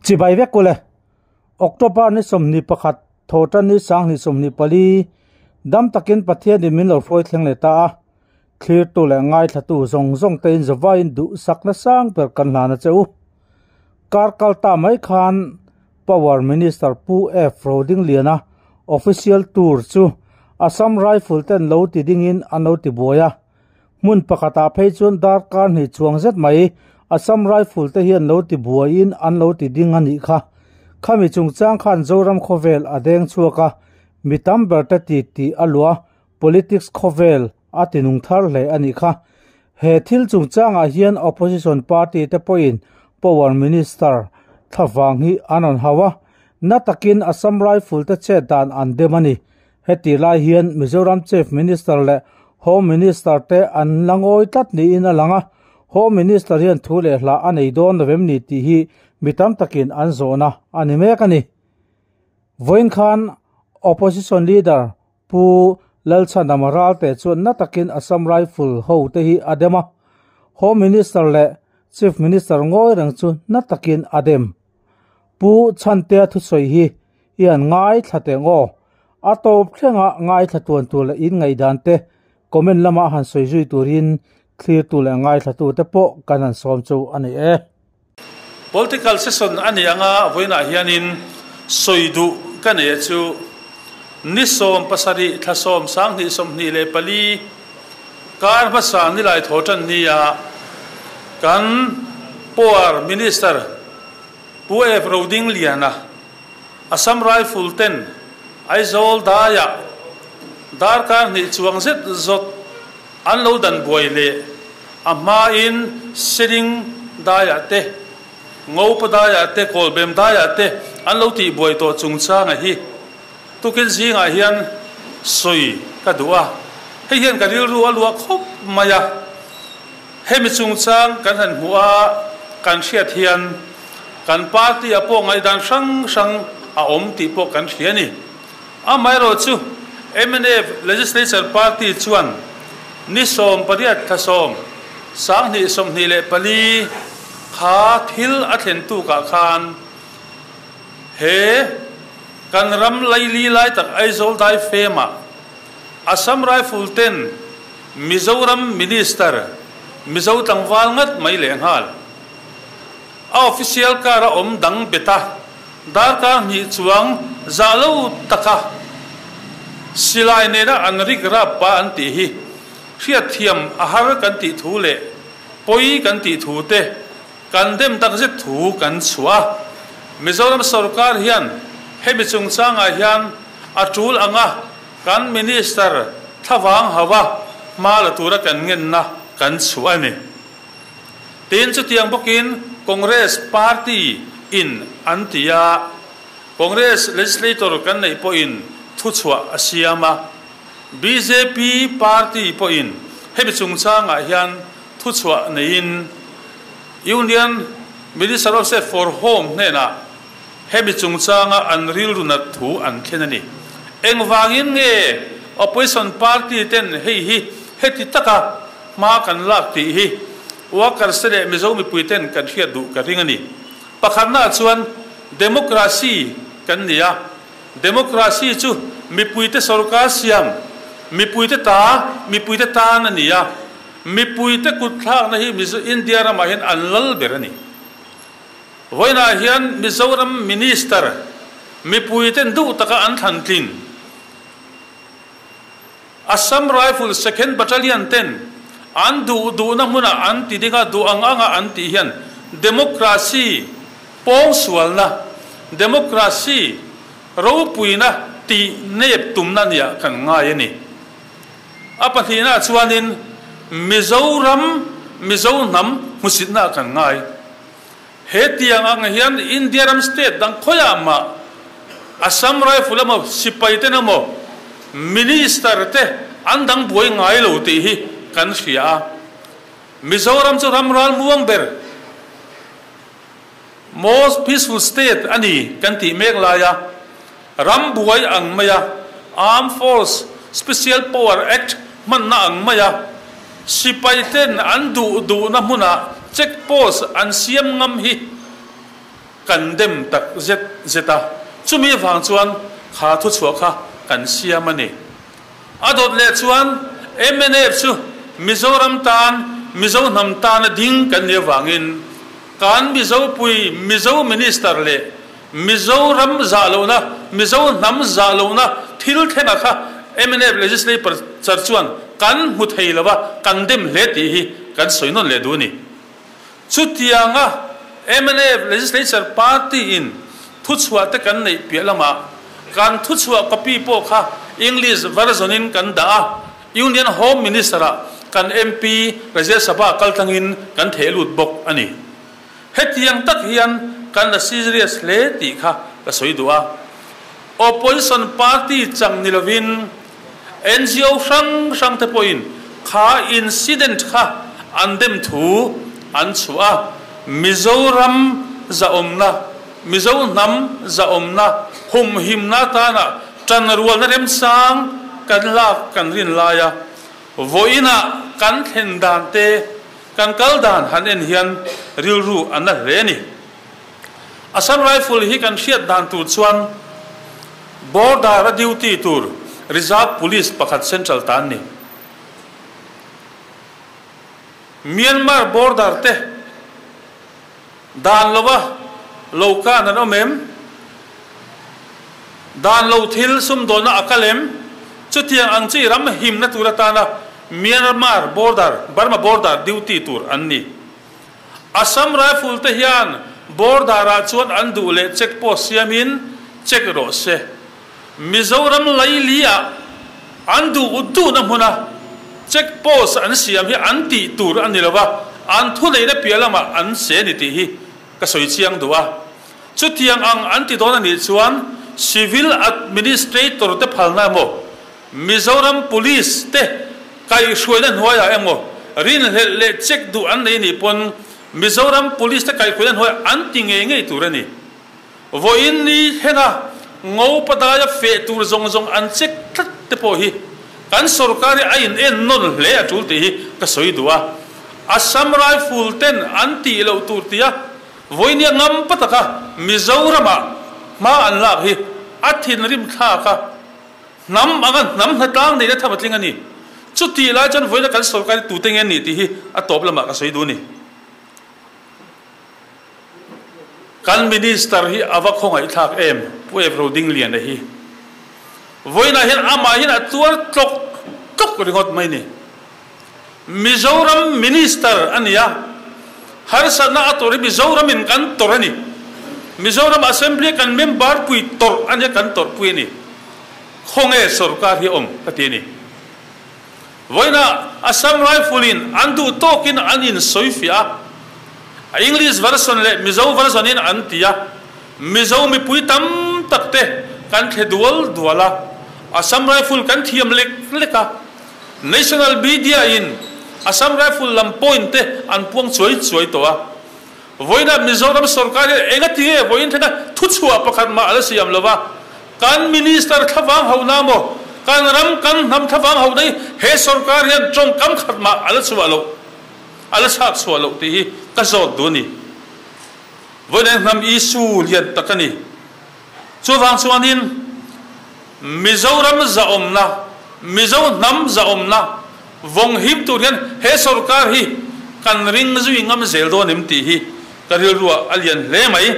Chibai vek ule. October ni 21 Thawhtan ni 2024 dam takin Pathianin min lo hruai thleng leh ta a. Thlirtu leh ngaithlatu zawng zawng tein zavaiin duhsakna sang ber kan hlan a che u. Kar kal ta mai khan Power Minister Pu F Rodingliana official tour chu Assam Rifle ten lo ti dingin an lo ti buai a. Hmun pakhatah phei chuan darkar hnih chuang zet mai Assam Rifle te hian lo ti buaiin an lo ti ding a nih kha. Khami chungchang khan Zoram khawvel a deng chhuak a, mi tam ber te ti tih a luah a, politics khawvel a ti nung thar hle a nih kha. He thil chungchangah hian opposition party te pawhin Power Minister thlavang hi an rawn hau a, na takin Assam Rifle te chet dan an dem a ni. Heti lai hian Mizoram Chief Minister leh Home Minister te an la ngawi tlat niin a lang a, Home Minister hian thu leh hla a nei dawn lo em ni tih hi mi tam takin an zawhna a ni mek a ni. Vawiin khan Opposition Leader Pu Lalchhanama Ralte chuan na takin Assam Rifle ho te hi a dem a, Home Minister leh Chief Minister ngawi reng chu na takin a dem. Pu Chhantea thusawi hi i han ngaithla teh ngaw. A tawp thlenga ngaithla tuan tur leh in ngaihdan te comment lama han sawi zui turin thlirtu leh ngaithlatute pawh kan han sawm chu a ni e. Political session a nih anga vawiinah hianin sawi duh ka nei a chu ni 17 thla 10 2024 kar hmasa nilai thaw tan nia kan Power Minister Pu F. Rodingliana, Assam Rifle ten Aizawl daiah darkar hnih chuang zet zawt an lo dan buai leh a hmain Seling daiah te, Ngopa daiah te, Kawlbem daiah te an lo tih buai tawh chungchanga hi tukin zingah hian sawi ka duh a, hei hian ka rilru a luah khawp mai a. Hemi chungchang kan han hmuh a, kan hriat hian kan party-ah pawh ngaihdan hrang hrang a awm tih pawh kan hria a ni. Amaherawh chu mnf Legislature Party chuan ni 18 thla 10, 2024 kha thil a thlen tukah khan he kan ram laili lai tak Aizawl daifemah Assam Rifle ten Mizoram Minister, Mizo tlangval ngat mai lehnghal. A official car a awm dang bet a, darkar hnih chuang zah lo taka silai nena an rik rap pa an tih hi hriatthiam a har kan tih thu leh pawi kan tih thu te kan dem takzet thu kan chhuah a. Mizoram sorkar hian hemi chungchangah hian a tul anga Kan Minister thlavang hauha hma la tura kan ngenna kan chhuah a ni. Tin, chutiang bawkin Congress Party in an ti a, Congress Legislator kan neih pawhin thuchhuah a siam a, bjp Party pawhin hemi chungchangah hian thuchhuah neiin Union Minister of State for Home hnenah Hemi chungchanga an rilru nat thu an thlen a ni. Engvangin nge Opposition party ten hei hi heti taka hma kan lak tih hi workers te leh Mizo mipui ten kan hriat duh ka ring a ni. Pakhatnaah chuan democracy kan ni a, democracy chu mipuite sorkar siam, mipuite ta, mipuite tan a ni a, mipuite kutthlakna hi Mizo India ramah hian an lal ber a ni. Vawiinah hian Mizoram Minister mipuiten duh taka an thlan tlin Assam Rifle Second Battalion ten an duh duhna hmunah an ti ding a, duh ang anga an tih hian democracy pawngsualna, democracy ropuina tih nep tumna nia kan ngai a ni. A pahnihnaah chuanin Mizoram Mizo hnam hmusitnaah kan ngai. He tiang ang hian India ram state dang khawiah mah Assam Rifle emaw sipai ten emaw Minister te an dang buai ngai lo tih hi kan hria a. Mizoram chu ram ral muang ber, most peaceful state a ni kan tih mek lai a, ram buai ang maia Armed Force Special Power Act hmanna ang maia sipai ten an duh duhna hmunah check post an siam ngam hi kan dem tak zet zet a, chumi avang chuan kha thuchhuah kha kan siam a ni. A dawt leh chuan mnf chu Mizoram tan, Mizo hnam tana ding kan nih avangin kan Mizopui, Mizo Minister leh Mizoram zah lohna, Mizo hnam zah lohna thil thlengah kha mnf Legislaper char chuan kan hmu thei lo a, kan dem hle tih hi kan sawi nawn leh duh a ni. Chutianga mnf Legislature Party in thuchhuah te kan neih piah lamah kan thuchhuah copy pawh kha English version in kan dah a, Union Home Minister ah kan MP Rajya Sabha kaltlangin kan theh lut bawk a ni. Hetiang tak hian kan la serious hle tih kha ka sawi duh a. Opposition party chang ni lovin ngo hrang hrang te pawhin kha incident kha an dem thu an chhuah a, Mizoram zahawmna, Mizo hnam zahawmna humhimna atana tanrualna remchang kan lak kan rin laia vawiinah kan thlen dan te, kan kal dan han en hian rilru a na hle a ni. Assam Rifle hi kan hriat dan tur chuan Border a duty tur Reserve Police pakhat Central ta an ni. Myanmar border te dan lova lo kan an awm em? Dan lo thil sumdawnna a kal em? Chutiang ang chi ram himna tur atana Myanmar border, Burma border duty tur an ni. Assam Rifle te hian border ah chuan an duh leh check post siamin check rawh se. Mizoram laili ah an duh duhna hmuna check post an siam hi an tih tur a ni lo a, an thuneihna piah lamah an che a ni tih hi ka sawi chiang duh a. Chutiang ang an ti dawn a nih chuan Civil Administrator te phalna emaw Mizoram Police te kaihhruaina hnuaiah emaw rinhlelh leh check duh an nei nih pawn Mizoram Police te kaihhruaina hnuaiah an ti ngei ngei tur a ni. Vawiin ni thlenga ngo padaia feh tur zawng zawng an check tlat te pawh hi kan sorkar hi a in en nawn hle a tul tih hi ka sawi duh a. Assam Rifle ten an tih loh tur tia vawinia ngam pataka Mizoramah hma an lak hi a thinrim thlak a. Hnam anga hnam hnatlang neihna tham a tling a ni. Chutih lai chuan vawiina kan sorkar hi tute nge ni tih hi a tawp lamah ka sawi duh a ni. Kan Minister hi a va khawngaihthlak em Pu Evro Dingliana hi. Vawiinah hian amah hian a tuar tlawk tlawk ringawt mai ni. Mizoram Minister a ni a, harsatna a tawrh hi Mizoramin kan tawrh a ni. Mizoram Assembly a kan member pui tawrh a nia, kan tawrhpui a ni. Khawnge sorkar hi a awm ka ti a ni. Vawiinah Assam Rifle-in an duh tawkin an insawifiah a, English version leh Mizo version-in an ti a, Mizo mipui tam tak te kan thle dual dual a, Assam Rifle kan thiam lek lek a, National Media in Assam Rifle lam point te an puang chuai chuai tawh a. Vawiinah Mizoram sorkar hian enga ti nge vawiin thlenga thuchhuah pakhat mah a la siam lo va. Kan Minister thlavang hona maw, kan ram kan hnam thlavang hona hi he sorkar hian tawngkam khat mah a la chhuah loh, a la chhak chhuah loh tih hi ka zawt duh a ni. Vawiinah hian hnam issue lian tak a ni. Chuvang chuanin Mizoram zahawmna, Mizo hnam zahawmna vawng him tur hian he sorkar hi kan ring zui ngam zel dawn em tih hi ka rilruah a lian hle mai.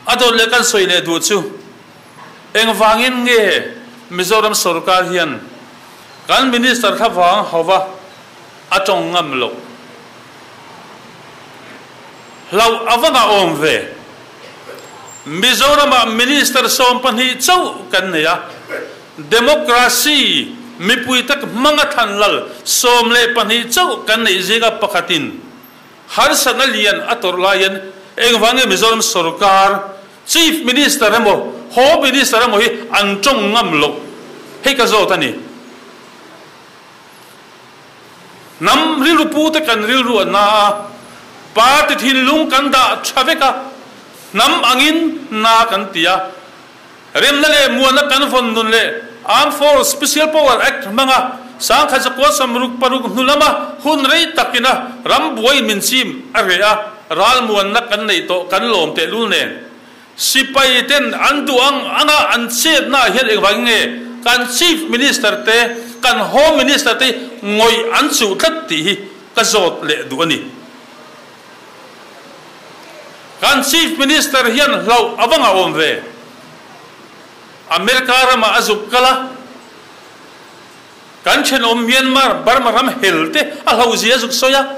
A dawt leh kan sawi leh duh chu engvangin nge Mizoram sorkar hian kan Minister thlavang hova a tawng ngam loh? Hlauh a va ngahawm ve. Mizoramah Minister 12 chauh kan nei a, Democracy mipui tak hmanga thlan lal 12 chauh kan neih zinga pakhatin harsatna lian a tawrh laiin engvang nge Mizoram sorkar Chief Minister emaw Home Minister emaw hi an tawng ngam loh? Hei ka zawt a ni. Hnam rilru pute kan rilru a na a, party thinlung kan dah tha vek a, hnam angin na kan ti a. Remna leh muanna kan vawn nun leh Armed Force Special Power Act hmanga 1966 hnu lama hun rei takina ram buai min chim a reh a. Ralmuanna kan neih tawh kan lawm tehlul nen Sipai ten an duh ang anga an chetna ah hian engvangin nge kan Chief Minister te, kan Home Minister te ngawih an chuh tlat tih hi ka zawt leh duh a ni. Kan Chief Minister hian hlauh a va ngahawm ve. America ramah a zuk kal a, kan thenawm Myanmar, Burma ram hel te a hlauhzia a zuk sawi a,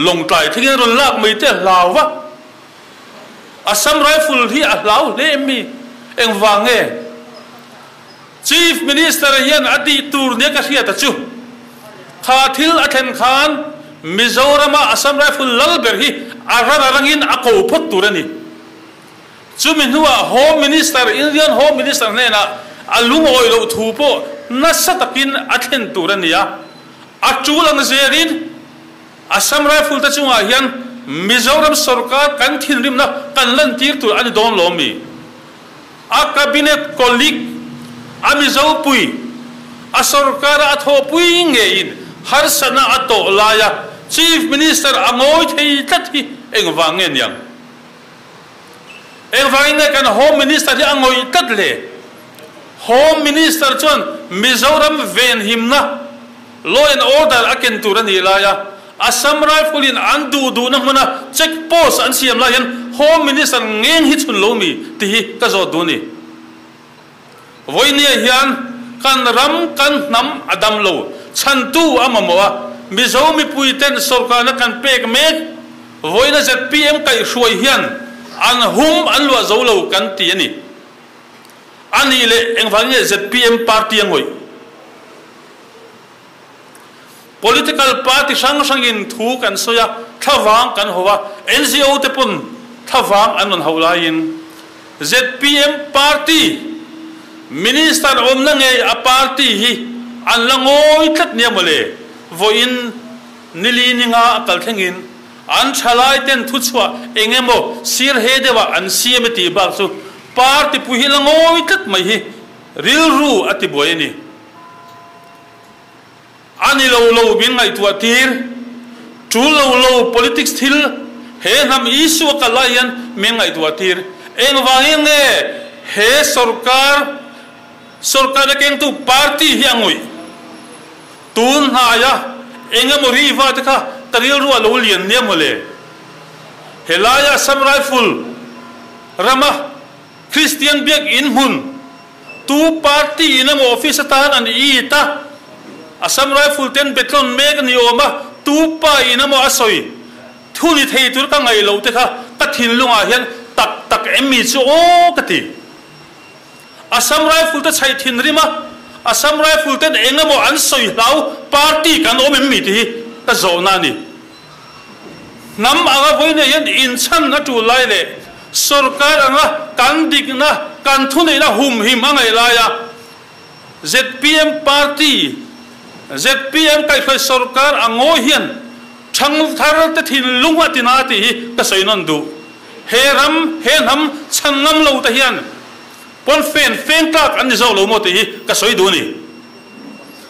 Lawngtlai thlengin a rawn lak mai te a hlau va. Assam Rifle hi a hlau hle em mi? Engvang nge? Chief Minister hian a tih tur nia ka hriat a chu. Kha thil a thlen khan Mizorama Assam Rifle lal ber hi a ran a rangin a ko phawt tur a ni. Chumi hnuah Home Minister, Indian Home Minister hnenah a lungawi loh thu pawh nasa takin a thlen tur a ni a. A tul ang zelin Assam Rifle te chungah hian Mizoram sorkar kan thinrimna kan lantir tur a ni dawn lo mi? A cabinet colleague, a Mizo pui, a sorkara a thawhpui ngeiin harsatna a tawh laia Chief Minister a ngawi thei tlat hi engvang nge niang? Engvangin nge kan Home Minister hi a ngawih tlat le? Home Minister chuan Mizoram venhimna, Law and Order, a ken tur a nih laia Assam Rifle in an duh duhna hmuna check post an siam lai hian Home Minister ngeng hi chhun lo mi tih hi ka zawt duh a ni. Vawinia hian kan ram kan hnam a dam lo, chhantu a mamawh a, Mizo mipuiten sorkarna kan pek mek, vawiina zpm kaihhruai hian an hum an luah zo lo kan ti a ni. A nih leh engvangin nge zpm party a ngawih? Political party hrang hrangin thu kan sawi a, thlavang kan hau a, NGO te pawn thlavang an rawn hauh laiin zpm party Minister awmna ngei a party hi an la ngawi tlat nia mawle, vawiin nili ninga a kal thlengin an thalai ten thuchhuah eng emaw sir he deuhah an siam e tih bak chu party pui hi la ngawi tlat mai hi rilru a tibuai a ni. A ni lo lo min ngaihtuah tir. Tul lo lo politics thil he hnam issue a kal lai hian min ngaihtuah tir. Engvangin nge he sorkar sorkarna kengtu party hi a ngawih? Tun hnaia eng emaw riva te kha ka rilru a lo lian nia mawle. Helaia Assam Rifle rama Kristian biakinn hmun Tu party in emaw office atan an it a, Assam Rifle ten betlawn mek a ni awm a, tu pa in emaw a sawi thu ni thei tur ka ngaih loh te kha ka thinlungah hian tak tak em mi chu aw ka ti. Assam Rifle te chhaih thinrim a, Assam Rifle ten eng emaw an sawi hlau party kan awm em mi tih hi ka zawhna a ni. Hnam anga vawiin ah hian inchhan a tul lai leh sorkar anga kan dikna, kan thuneihna humhim a ngaih laia zpm party, zpm kaihhruai sorkar a ngawi hian thangthar te thinlung a tina tih hi ka sawi nawn duh. He ram, he hnam chhan ngam lo te hian pawn fen feng tlak an ni zawk lo maw tih hi ka sawi duh a ni.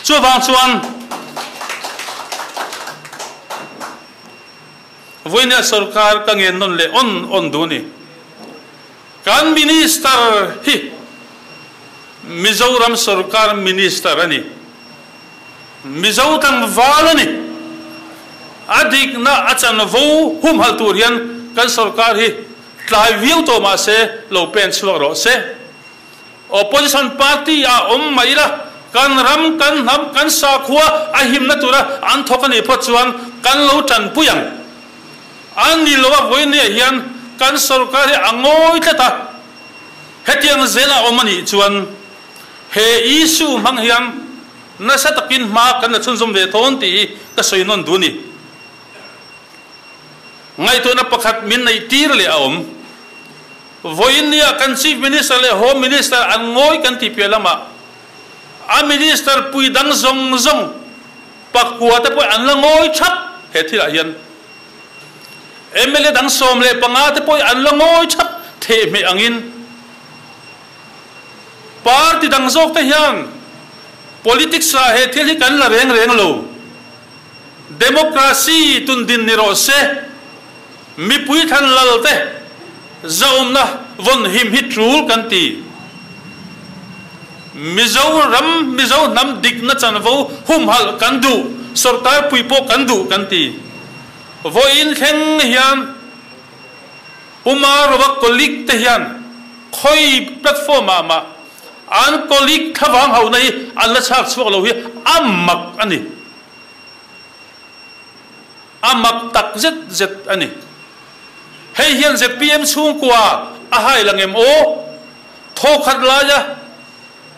Chuvang chuan vawinia sorkar ka ngen nawn leh awn awn duh a ni. Kan Minister hi Mizoram sorkar Minister a ni. Mizo tlangval a ni. A dikna a chanvo humhalh tur hian kan sorkar hi tlai viau tawh mah se lo pen chhuak rawh se. Opposition party ah awm mai ila, kan ram, kan hnam, kan sakhua a himna tura an thawk a nih phawt chuan kan lo tanpui ang. A ni lo a vawinia hian kan sorkar hi a ngawi tlat a, hetiang zel a awm a nih chuan he issue hmang hian nasa takin hma kan la chhunzawm ve thawn tih hi ka sawi nawn duh a ni. Ngaihtuahna pakhat min neih tir leh a awm. Vawiin nia kan Chief Minister leh Home Minister an ngawi kan tih piah lamah a Minister pui dang zawng zawng pakua te pawh an la ngawi thap he thilah hian. Mla dang 15 te pawh an la ngawi thap thehmeh angin party dang zawk te hian politics ah he thil hi kan la reng reng lo. Democracy tundin ni rawh se. Mipui thlan lal te zahawmna vawn him hi tul kan ti. Mizoram, Mizo hnam dikna chanvo humhalh kan duh, sorkar pui pawh kan duh kan ti. Vawiin thleng hian Pu Marova colleague te hian khawi platform ah mah an colleague thlavang hauhna hi an la chhak chhuak lo hi a mak a ni. A mak tak zet zet a ni. Hei hian zpm chhungkua a hai la ngem aw? Thawkhat laia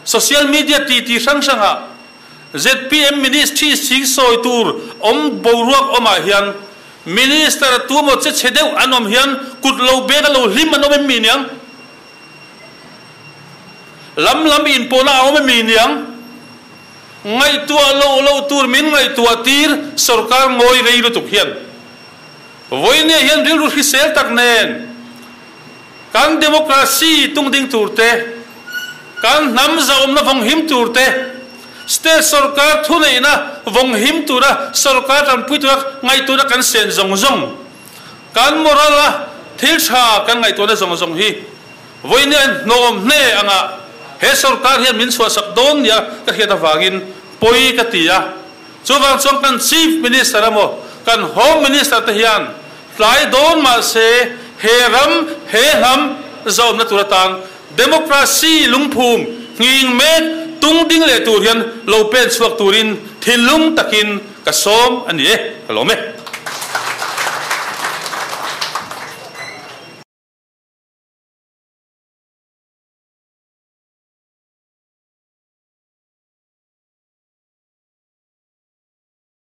social media titi hrang hrangah zpm ministry sing sawi tur awm boruak awmah hian minister tu emaw che chhe deuh an awm hian kut lo beng a lo hlim an awm em mi niang? Lam lam inpawhna a awm em mi niang? Ngaihtuah loh loh tur min ngaihtuah tir sorkar ngawi rei lutuk hian vawinia hian rilru hrisel tak nen kan democracy tung ding tur te, kan hnam zahawmna vawng him tur te, state sorkar thuneihna vawng him tura sorkar tanpui tura ngaihtuahna kan sen zawng zawng, kan moral a thil tha kan ngaihtuahna zawng zawng hi Vawinia hnawm hne anga he sorkar hian min chhuahsak dawn nia ka hriat avangin pawi ka ti a. Chuvang chuan kan Chief Minister emaw kan Home Minister te hian tlai dawn mahse he ram, he hnam zawmna tur atan democracy lungphum nghing mek tung ding leh tur hian lo pen chhuak turin thinlung takin ka sawm a ni e, ka lawm e.